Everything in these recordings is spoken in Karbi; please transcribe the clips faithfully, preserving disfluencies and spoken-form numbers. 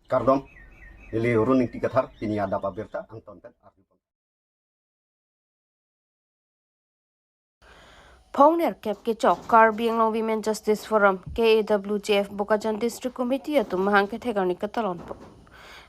Kardom, neli Run Ingti Kathar, pini adap abirta angton pen arju. Phongnerkep kechok Karbi Anglong Women Justice Forum, K A W J F, Bokajan District Committee atum mahang kethek arni ketalon po.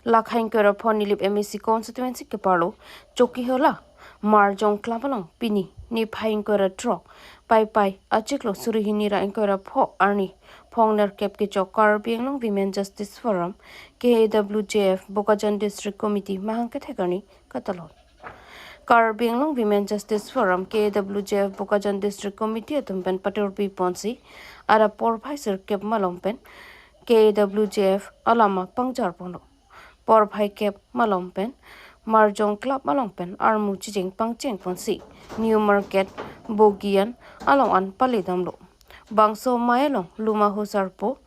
Lakha ingkoi ra pho Nilip M A C constituency keparlo Chokihola Marjong Club along pini niphai ingkoi ra throk Paipai achiklo suri hini ra ingkoi ra pho arni phongnerkep kechok Karbi Anglong Women Justice Forum, K A W J F, Bokajan District Committee mahang kethek arni ketalon. Karbi Anglong Women Justice Forum, K A W J F, Bokajan District Committee atum pen paturpi ponsi, adap porphai sirkep malom pen K A W J F alama pangjar ponlo. Porphai kep malom pen Marjong Club along pen armu chijeng pangcheng ponsi, New Market, Bogijan along an pale damlo. Bangso amei along Lumahusarpo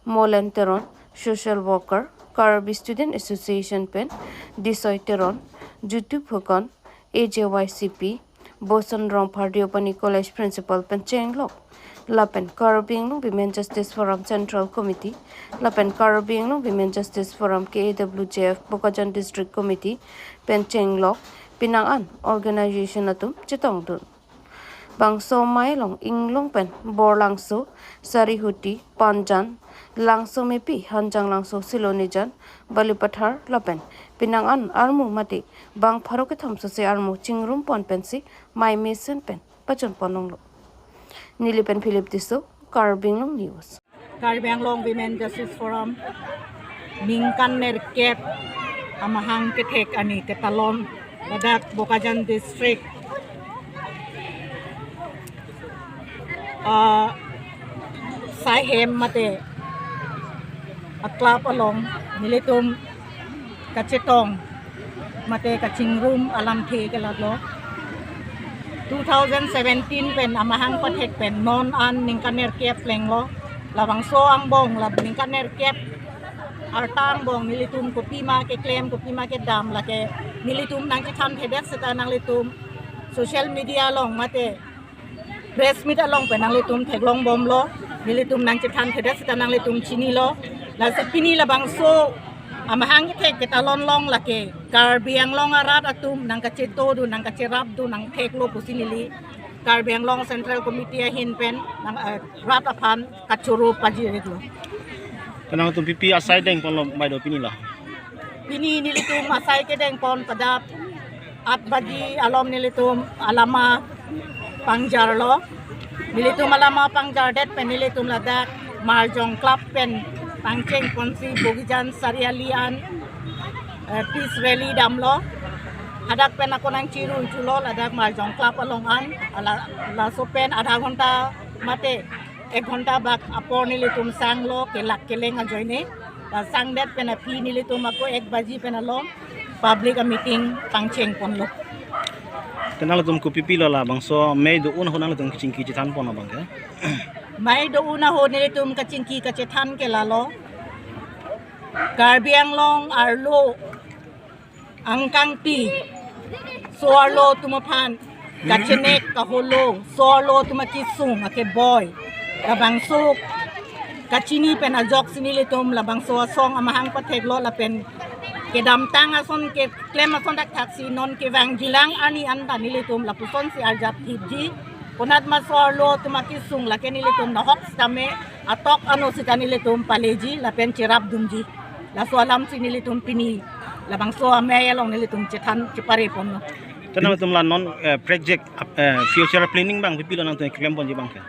Molen Teron, social worker, Karbi Student Association pen Disoi Teron, Jutu Phukon, A J Y C P, Boson Rongphar Deopani College Principal pen chenglok. Lapen Karbi Anglong Women Justice Forum Central Committee, lapen Karbi Anglong Women Justice Forum K A W J F Bokajan District Committee pen chenglok, penang an organization atum chetongdun. Bangso amei along Inglong pen Borlangso, Sarihuti, Panjan, Langsomepi, Hanjanglangso, Silonijan, Balipathar lapen penang an armu mate bang pharo kethom sose armu chingrum pon pensi amei mesen pen pachun pon longlo. Neli pen Philip Tisso, Karbi Anglong News. Karbi Anglong Women Justice Forum ningkan nerkep amahang kethek arni ketalon ladak Bokajan District, ah, Saihem mate a-club along nelitum kachetong mate kachingrum alamthe ke lalo. Two thousand seventeen pen amahang pathek pen non an ningkan nerkep plenglo. Labangso angbong la ningkan nerkep arta angbong nelitum kopima keklem, kopima kedam, lake nelitum nangchethanthedet seta nanglitum social media along mate press meet along pen nanglitum theklong bomlo, nelitum nangchethanthedet seta nanglitum chinilo. Lasi pini labangso amahang kethek ketalon long lake Karbi Anglong arat atum nangkachetodun, nangkacherapdun, nangtheklo pusi neli Karbi Anglong Central Committee ahin pen nang, eh, rat aphan kachoro pajiriklo. Te nangtum pipi asai deng ponlo amei do pini la? Pini nelitum asai kedeng pon pada aat baji alom nelitum alama pangjarlo. Nelitum alama pangjardet pen nelitum ladak Marjong Club pen pangcheng ponsi Bogijan Sariali an, eh, peace rally damlo. Hadak pen ako nangchiru chulo ladak Marjong Club along an, ala, laso pen adha ghonta mate ek ghonta bak apor nelitum sanglo kelak keleng ajoine. Lasangdet pen aphi nelitum ako ek baji pen along public a-meeting pangcheng ponlo. Te nangtum kopipilo labangso amei do-un ahut nangtum kachingki chethan pon abang ke? Amei do-un ahut nelitum kachingki kachethan ke lalo. Karbi Anglong arlo angkangpi, so-arlo atum aphan kachenek kaholo, so-arlo atum akesung akeboi, labangso kachini pen ajoksi nelitum labangso asong amahang patheklo lapen kedamtang ason keklem ason thakthak si non kevangjilang arni anta nelitum lapuson si arjap thipji. Konat ma so-arlo atum akesung lake nelitum nahok sitame atok ano sita nelitum paleji lapen cherapdunji. Laso alamsi nelitum pini labangso amei along nelitum chethan chepare ponlo. Te nangtum la non, eh, project, eh, future planning abang pipilo nangtum keklem ponji abang ke?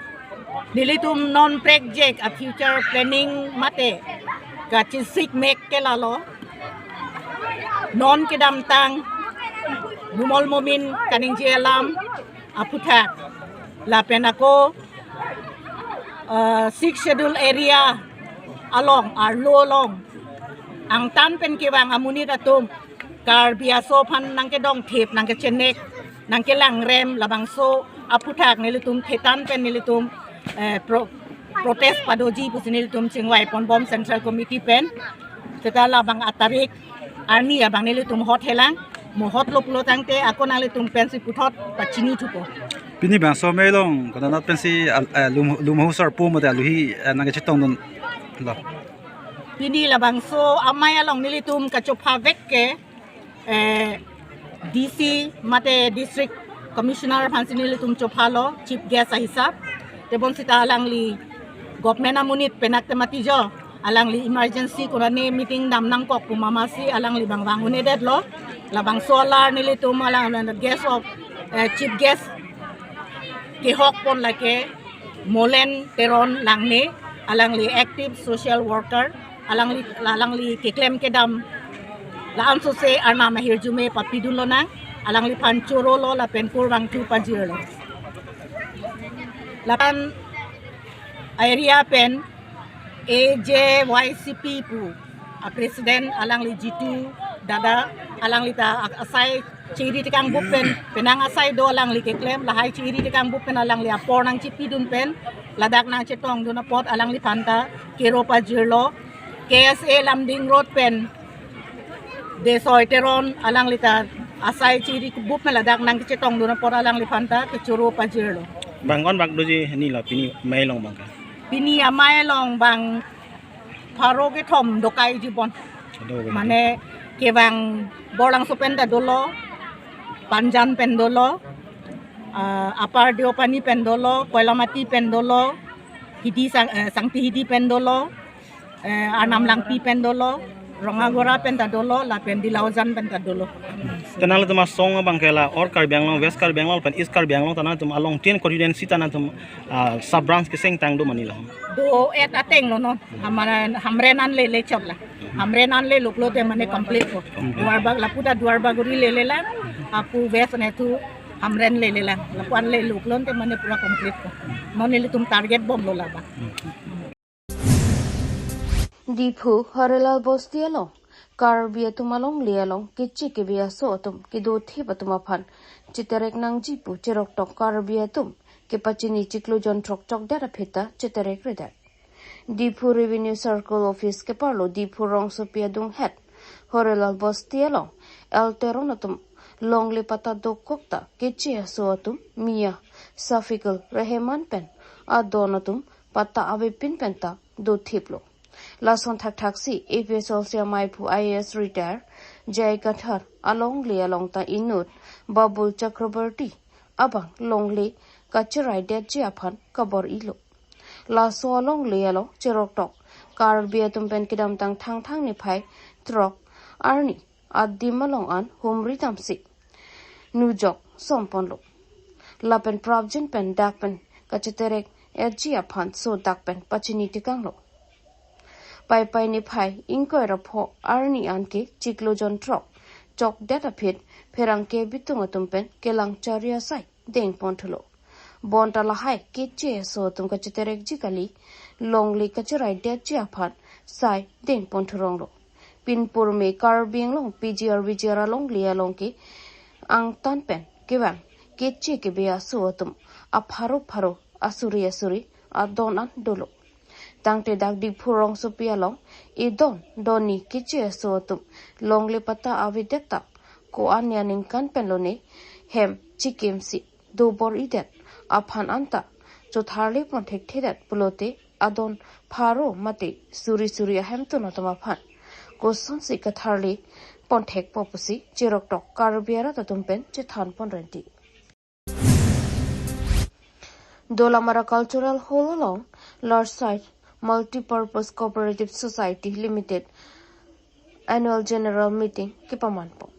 Nelitum non project a-future planning mate kachesik mek ke lalo. Non kedamtang Numal Momin kaningje alam aphuthak lapen ako, eh, Sixth Schedule area along, arlo along angtan pen kevang amonit atum Karbi aso aphan nangkedongthip, nangkechenek, nangkelangrem, labangso aphuthak nelitum thetan pen nelitum, eh, pro-, protest padoji pusi nelitum chingvai ponbom Central Committee pen. Seta labang atarik arni abang nelitum hot helang, mo hotlo pulo tangte ako nanglitum pensi puthot pachini thupo. Pini bangso amei along konat pensi al-, eh, Lum-, Lumahusarpo mate aluhi, eh, nangkachetongdunlo? Pini labangso amei along nelitum kachopha vek ke, eh, D C mate District Commissioner aphansi nelitum chophalo, Chief Guest ahisap. Tebonsita alangli government amonit penak temati jo, alangli emergency konane meeting dam nangkok pu mamasi alangli bang vang un-edetlo. Labangso alar nelitum alang guest of, eh, Chief Guest kehok pon lake Molen Teron Langne, alangli active social worker, alangli, alangli keklem kedam la-an sose arnam ahirjume papidun lonang, alangliphan chorolo lapen kurvangthu pajirlo. Lapen area pen A J Y C P pu a president alangli Jitu Dada, alanglita a-, asai chiri tekang bup pen, penang asai do alangli keklem, lahai chiri tekang bup pen alangli apor nangchipidun pen, ladak nangchetongdun apot alangliphanta kero pajirlo. K S A Lumding Road pen Desoi Teron alanglita asai chiri bup pen ladak nangchetongdun apot alangliphanta kechoro pajirlo. Bang ko-an bak doji nilo pini amei along bang ke? Pini amei along bang pharo kethom dokai jibon. Aduh, mane kevang Borlangso pen ta dolo, Panjan pen dolo, ah, Upper Deopani pen dolo, Koilamati pen dolo, Hidi Sang-, eh, Sangti Hidi pen dolo, eh, Arnam Langpi pen dolo, Rongagora pen ta dolo, lapen Dilaujan pen ta dolo. Tenang le tema song abang ke la or Karbi Anglong, West Karbi Anglong pen East Karbi Anglong tenang tem along tin constituency tenang tem, ah, sub branch keseng tang do ma nilo? Do-et ateng lo non. Hamren, Hamren an le le chot la. Hamren an le luklo te mane complete ko. Duarbag lapu ta Duarbagori le le lang. Apu West ne thu Hamren le le lang. Lapu an le luklo te mane pura complete ko. Non nelitum target bomlo labang. Diphu Horelal Bosti along Karbi atum alongle along keche kebe aso atum kedothip atum aphan cheterek nangji pu cheroktok Karbi atum kepachini chiklo jon throk chokdet aphi ta cheterek redet. Diphu Revenue Circle Office keparlo Diphu rongsopi adunghet Horelal Bosti along L Teron atum longle patta dokok ta keche aso atum Mia Safikul Rehman pen adon atum patta avepin pen ta dothiplo. Lason thakthaksi A P H L C amaiphu I A S retire J I Kathar alongle along ta inut Babul Chakraborty abang longle kacheraidetji aphan kabor-ilo. Laso alongle along cheroktok Karbi atum pen kedamtang Thangthang niphai throk arni adim along an humri damsi nujok somponlo. Lapen prapjin pen dak pen kacheterek etji aphan so dak pen pachini tekanglo. Paipai niphai ingkoi ra pho arni an ke chiklo jon throk chokdet aphi pherangke bitung atum pen kelang chari asai dengponthulo. Bonta lahai keche aso atum kacheterekji kali, longle kacheraidetji aphan sai dengponthuronglo. Pinpur me Karbi Anglong P G R V G R alongle along ke angtan pen kevang keche kebe aso atum apharo pharo asuri asuri adon an dolo. Tangte dak Diphu rongsopi along idon donni keche aso atum longle patta avedet ta ko-an aningkan pen lone hem chikimsi dobor-idet aphan anta chotharle ponthekthedet pulote adon pharo mate suri suri ahemtun atum aphan kosonsi katharle ponthekpo pusi cheroktok Karbi arat atum pen chethan ponrenti. Dolamara Cultural Hall along large size Multipurpose Cooperative Society Limited Annual General Meeting kepamanpo.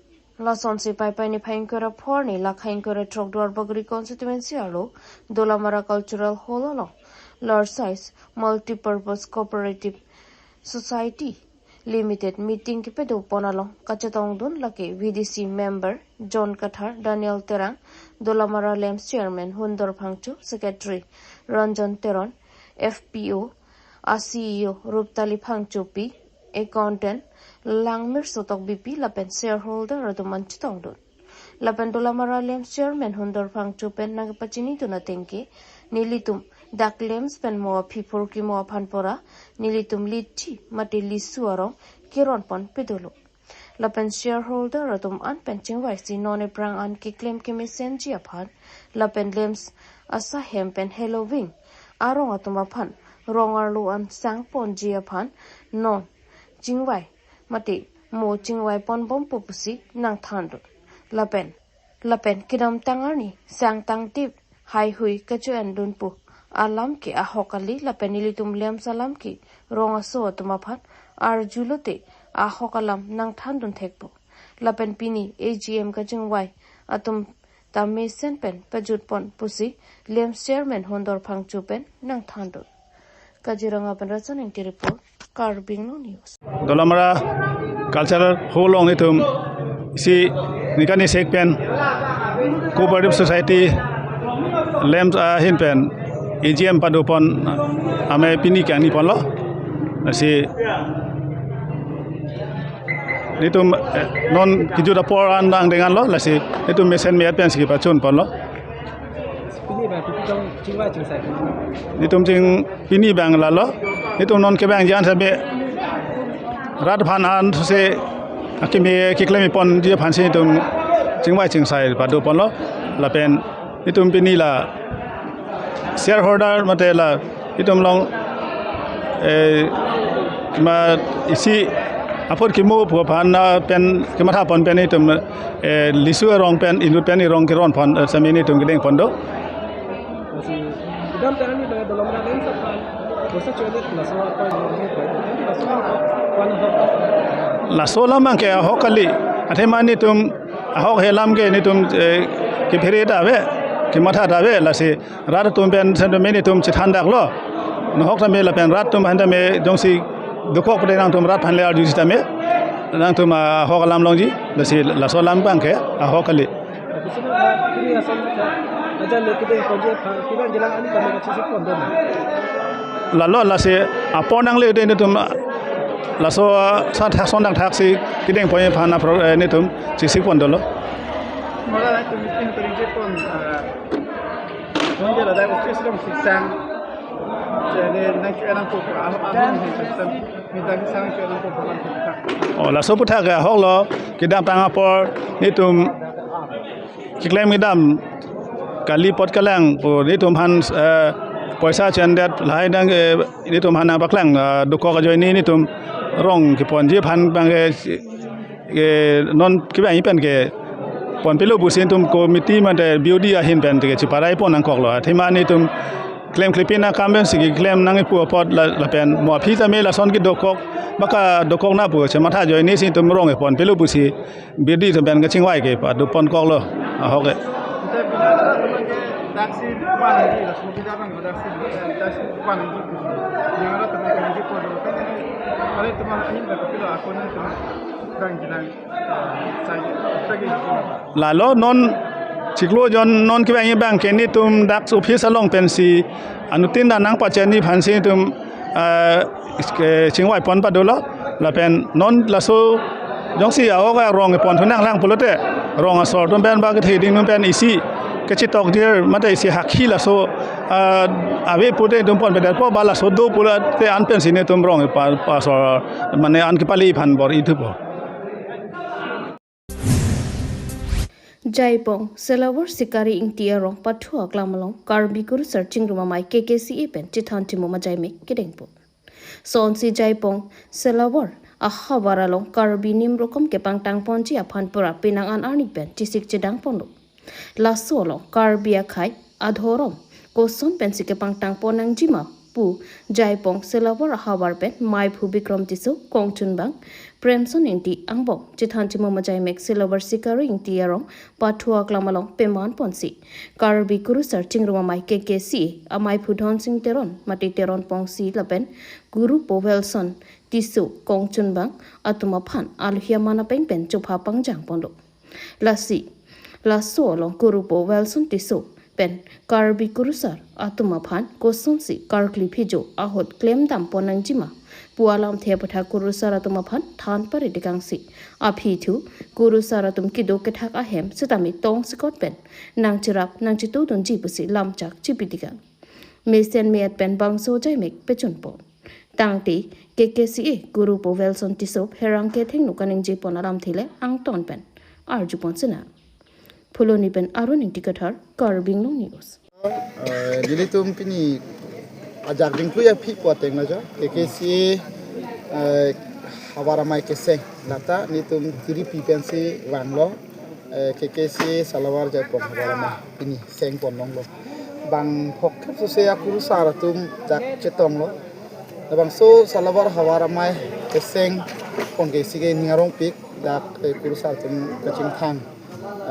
Lasonsi Paipai niphai ingkoi ra pho arni lakha ingkoi ra throk Duarbagori constituency arlo Dolamara Cultural Hall along large size Multipurpose Cooperative Society Limited meeting kepado pon along kachetongdun lake V D C member John Kathar, Daniel Terang, Dolamara LAMPS chairman Hundor Phangcho, secretary Ranjan Teron, F P O a C E O Ruptali Phangchopi, accountant Langmir Sotokbipi lapen shareholder atum an chetongdun. Lapen Dolamara LAMPS chairman Hundor Phangcho pen nangpachinidun ateng ke, nelitum dak LAMPS pen mo aphi phurkimo aphan pora nelitum lichi mate lisu arong keron pon pedolo. Lapen shareholder atum an pen chingvaisi non aphrang an keklem kemesenji aphan lapen LAMPS asahem pen heloving arong atum aphan rong arlo an sangponji aphan non chingvai mate mo chingvai ponbompo pusi nangthandun. Lapen lapen kedamtang arni sang tangtip haihui kacho-endunpo alam ke ahok kali lapen ilitum LAMPS alam ke rong aso atum aphan arjulote ahok alam nangthandun thekpo. Lapen pini A G M kachingvai atum ta mesen pen pajutpon pusi LAMPS chairman Hundor Phangcho pen nangthandun. Kaziranga pen Rajan Ingti report, Karbi Anglong News. Dolamara Cultural Hall along itum isi ningkan isik pen Cooperative Society LAMPS ahin pen A G M padopon amei pini kangni ponlo. Lasi nelitum, eh, non kejut apor an angdeng anlo, lasi nelitum mesen me-et pensi kepachun ponlo. Pini abang pini tong chingvai chingsai. Nelitum ching pini abang lalo. Nelitum non kevangji an same rat aphan an se akimi keklem ponji aphansi nelitum chingvai chingsai padoponlo. Lapen nelitum pini la shareholder mate la itum along, eh, ma isi apor kimu pu aphan na pen kematha pon pen itum, eh, lisu arong pen inut pen irong keron pon, eh, same nelitum kedeng pon do. Lasi kedamtang arni bang Dolamara LAMPS aphan bosa cholet laso apa yang mau buat. Laso apa wan apa? Laso alam abang ke ahok kali. Athema nelitum ahok alam ke nelitum, eh, kephere ta ave, kematha ta ave, lasi rat atum pen sentiment nelitum chethandaklo. Nahok tame lapen rat atum aphan tame jongsi dokok pute nangtum rat aphan le arju sitame nangtum ahok alam longji, lasi laso alam abang ke ahok kali. Lalo lasi apor nangle te nelitum laso sa thak son thak si kedeng pon aphan apro, eh, nelitum chisik pon dolo. Mora la tu meeting tu je pon, ah, Mungkin ada office dong siksang. Jadi nang kue nang kuku alam alam ni siksang. Minta siksang kue nang kuku alam siksang. Oh, laso aputhak ke ahoklo, kedamtang apor nelitum keklem kedam kali apot kelang pu nelitum aphan, eh, poisa chendet lahai dang, eh, nelitum aphan nangpaklang, eh, dokok ajoine nelitum rong keponji aphan abang ke, eh, non kevang pen ke ponpelo pusi nelitum committee mate B O D ahin pen ke cheparai pon nangkoklo. Athema nelitum klemkle pin akam pensi keklem nangji pu apot la, lapen mo aphi tame lason kedokok baka dokok na pu chematha ajoine si nelitum rong keponpelo pusi B O D atum pen kachingvai ke padoponkoklo. Ahok ke. Daksi mana di, langsung kita orang daksi, daksi mana di. Yang ada teman-teman di pondok kan ini. Ada teman ini berkepala aku nanti teman. Lalo non chiklo jon non kevang abang ke nelitum daksi office along pensi anuttin ta nangpachenji aphansi nelitum, eh, ke chingvai pon padolo. Lapen non laso jongsi ahok arong pon thu nanglang pulote rong asor atum pen ba kethe ding atum pen isi kachetokjir mate isi hakhi laso, eh, ave pute nelitum ponpedetpo ba laso do pulote an pensi nelitum rong pa, pa asor mane an kepali aphan bor-i thupo. Jaipong, Silawar Sikari Ingti arong pathu aklam along Karbi Kurusar Chingrum Amei K K C A pen chethan chimum ajaimek kedengpo. Sonsi Jaipong, Silawar ahavar along Karbi nimrokom kepangtang ponji aphan pura penang an arni pen chesik chedang ponlo. Laso along Karbi akhei adhorom koson pensi kepangtang pon nangjima pu Jaipong Silawar ahavar pen maiphu Bikrom Tisso, kongchunbang Premson Ingti angbong chethan chimum ajaimek Silawar Sikari Ingti arong pathu aklam along peman ponsi Karbi Kurusar Chingrum Amei K K C A amaiphu Dhonsing Teron mate Teron Pongsi lapen Gurupo Welson Tisso, kongchunbang atum aphan alohi aman apeng pen chopha pangjang ponlo. Lasi laso along Gurupo Welson Tisso pen Karbi Kurusar atum aphan kosonsi karkli phijo ahut klemdam pon nangjima pu alamthe aputhak Kurusar atum aphan than pare tekangsi aphi thu Kurusar atum kedo kethak ahem sitame tongsekot pen nangcherap nangchetudunji pusi lamchak chipi tekang. Mesen me-et pen bangso ajaimek pechunpo. Tangte K K C A Gurupo Welson Tisso pherangke thengno kaningje pon alamthe le angton pen arju pon sinang. Phuloni pen Arun Ingti Kathar, Karbi Anglong News. Eh, nelitum pini ajak dingklui aphi pu ateng lo jo. K K C A, eh, Havar amei keseng, lata netum tiripi pensi vanglo, eh, K K C A Salawar Jaipong havar amei pini seng pon longlo. Bang phokthep sose akurusar atum jak chetonglo. Labangso Salawar havar amei keseng pon ke isi ke ning arongpik, dak, eh, kurusar atum kachingthang,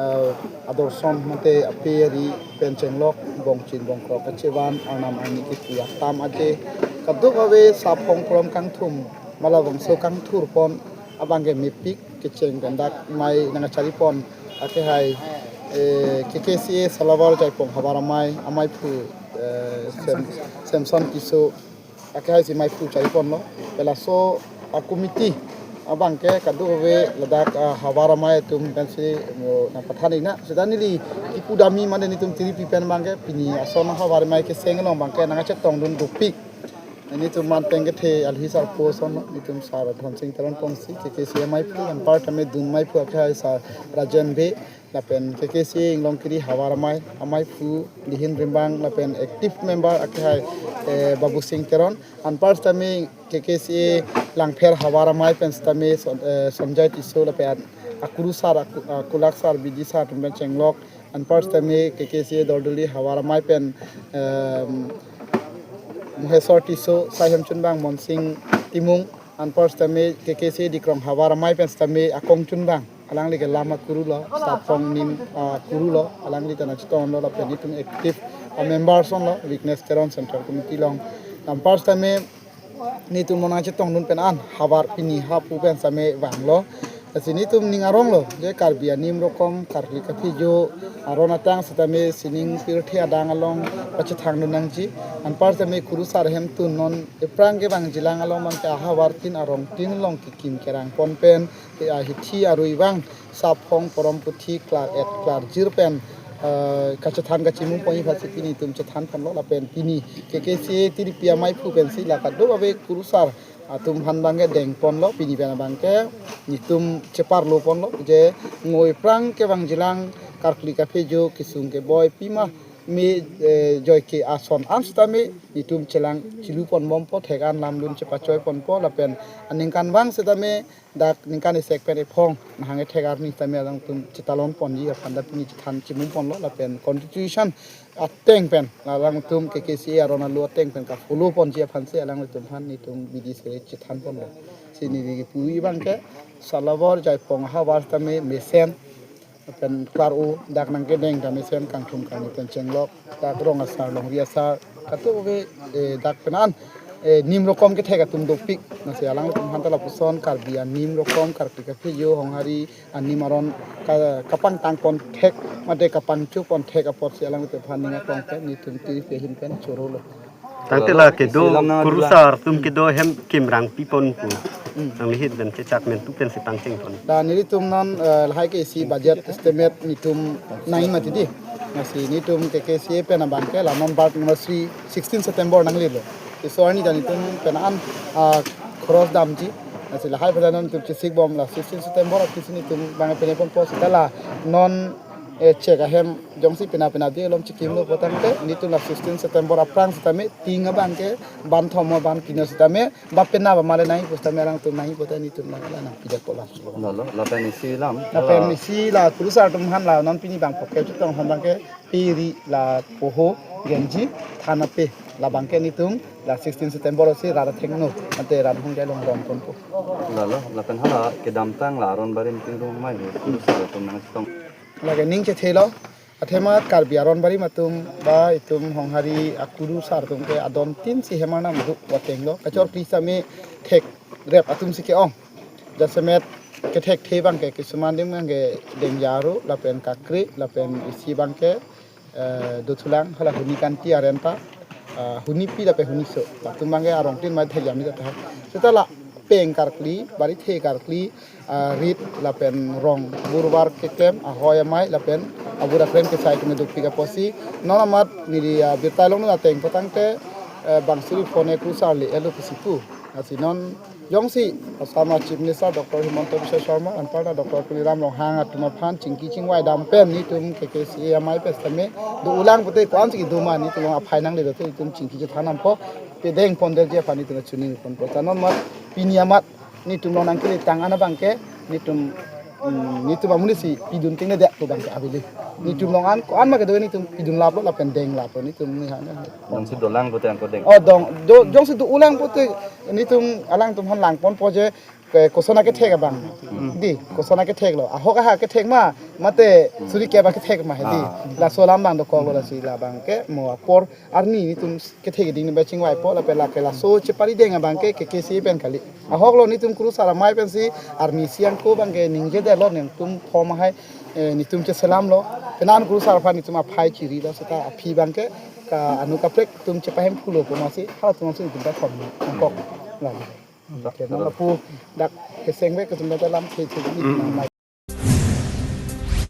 eh, adorson mate ape ari pen chenglok, bongchin bongkrok kachevan, arnam arni kipu atam aje, kadokave saphong prom kangthum, ma labangso kangthur pon abang ke mepik kecheng pen dak amei nangkachari pon akehai, eh, K K C A Salawar Jaipong havar amei, ameiphu, eh, Sem-, Samson Tisso, akehai si ameiphu chari ponlo. Lapen laso a-committee abang ke kadokave ladak, ah, havar amei atum pensi mo nangpathan-iknang. Seta neli kipu dam-i mane netum tiripi pen abang ke pini ason havar amei keseng along abang ke nangkachetongdun dopik netum man teng kethe alhi sarpo ason, netum Sar Dhonsing Teron Pongsi, K K C A ameiphu, anparta me dun ameiphu akehai Sar Rajen Bey, lapen K K C A Inglongkiri havar amei, ameiphu Lihin Rimbang, lapen active member akehai, eh, Babusing Teron, anparta me K K C A Langpher havar amei pen seta me Son-, eh, Sonjay Tisso, lapen akurusar, aku-, akulaksar, bidisar atum pen chenglok, anparta me K K C A Dordoli havar amei pen, em, Mohesor Tisso, Saihemchunbang Monsing Timung, anparta me K K C A Dikrong havar amei pen seta me Akongchunbang, alangli ke lam akurulo, staff rong nim, ah, kurulo, alangli ta nangchetonglo, lapen netum active, ah, members onlo, Witness Teron Central Committee along. Anparta me netum mo nangchetongdun pen an havar pini hapu pen seta me vanglo. Lasi netum ning aronglo, je Karbi anim rokom, karkli kaphejo, aron atang seta me sining pirthe adang along pachethangdun nangji. Anparta me kurusar ahemtun non ephrang kevangjilang along abang ke ahavar tin arong tin along kekim kerang pon pen, eh, ahithi arui vang saphong porom puthi klar-et klarjir pen, eh, kachethan kachimung ponji aphansi pini netum chethan ponlo, lapen pini K K C A tiripi ameiphu pensi la kadokave kurusar atum aphan abang ke deng ponlo, pini pen abang ke netum cheparlo ponlo, je ngo ephrang kevangjilang karkli kaphejo kesung keboi pima me, eh, joike ason an seta me netum chelang chelu pon bompo, thek an lamdun chepachoi ponpo, lapen aningkan vang seta me dak ningkan isi pen ephong nahang ethek arni seta me alangtum chetalon ponji aphan ta pini chethan chimung ponlo, lapen constitution ateng pen alangtum K K C A aron alu ateng pen ka-follow ponji aphansi alangtum aphan netum bidi sere chethan ponlo. Si neli kipu-i abang ke Salawar Jaipong havar seta me mesen pen klar-o, dak nangkedeng ta mesen kangthum kangni pen chenglok, dak rong asar, longri asar, kadokave, eh, dak pen an, eh, nim rokom kethek atum dopik. Lasi alangtum aphan ta lapuson Karbi anim rokom, karkli kaphejo, honghari anim aron ka-, kapangtang pon thek mate kapangcho pon thek apotsi alangtum aphan ning aklong pen netum tiripi ahin pen chorolo. Tangte la kedo, kurusar atum kedo ahem kimrang pi pon pu. Hmm. Nangli hit pen kechak men tu pensi pangcheng pon. La nelitum non, eh, lahai ke isi budget estimate netum nangji mati di. Lasi netum K K C A pen abang ke la non birth anniversary sixteen September nanglelo. Laso arni ta netum pen an, ah, khoros damji. Lasi lahai pada non netum chesik bom la sixteen September aphi si netum abang pine ponpo, seta la non, eh, chek ahem jongsi pina pina di alom chekimlo pu tangte netum la sixteen September aphrang seta me ting abang ke ban thom ma ban kino seta me ba pina ba male nangji pu seta me alangtum nangji pu ta netum nang la nangpidetpo la. Lalo, lapen isi alam. Lapen isi la kurusar atum aphan la non pini bang pocket chetong aphan abang ke piri la poho genji than ape, la abang ke netum la sixteen September si rat athengno ante rat hungjai along dam ponpo. Lalo, lapen hala kedamtang la aron barim tingrung mai kurusar atum nangchetong. Lake ning chethelo, athema Karbi aron barim atum ba itum honghari akurusar atum ke adon tin si hem arnam duk vatenglo. Kachorkli seta me thekrep atum si ke-ong. Jasemet kethekthe abang ke kisuman adim abang ke dengja aro, lapen kakre, lapen isi abang ke, eh, dothulang, hala Huni Kanti arenta, eh, Huni pi lapen Huni so. Latum abang ke arong tin mai thekjam ni ta. Seta la peng karkli, barithe karkli, ah, rit lapen rong burvar keklem, ahoi amei lapen abura kren kesai keme dukpik apotsi. Non amat neli, ah, birta longdun ateng pu tangte, eh, bang suri phone kurusar le-etlo pusi pu. Lasi non jongsi Assam Chief Minister Doctor Himanta Biswa Sarma, anparta Doctor Tuliram Ronghang atum aphan chingki chingvai dam pen netum K K C A amei pen seta me do-ulang pute ko-ansi kedo ma netum aphai nangle do te netum chingki chethan dampo, pedeng pondetji aphan netum chini ponpo. Ta non amat pini amat Netum along nangkele tang an abangke netum, mm, netum amonit si pidun tengne det pu abangke avele. Netum along an ko-an ma kedo netum pidun laplo lapen deng laplo netum ni hana. Jongsi dolang pote angko deng. Oh, dong, do, jongsi do-olang pote netum alangtum aphan langponpo je, ke, koson akethek abang. Di, koson akethek lo. Ahok aha kethek ma, mate suri kep akethek ma he di. Ah. Laso alam abang dokoklo, lasi labangke mo apor arni netum kethe keding nebe chingvaipo lapen lake laso chepari deng abangke ke KKCA pen kali. Ahoklo netum kurusar amei pensi arni siang ko abangke ningjedetlo, netum thom ahai, eh, netum cheselamlo. Penan kurusar aphan netum aphai chirilo, seta aphi abangke ka anu kaprek atum chepahemphulo pu amatsi halatum si netum ta thom nangkok. Lam. Oke, non lapu dak kesengve ke atum ta lam the the.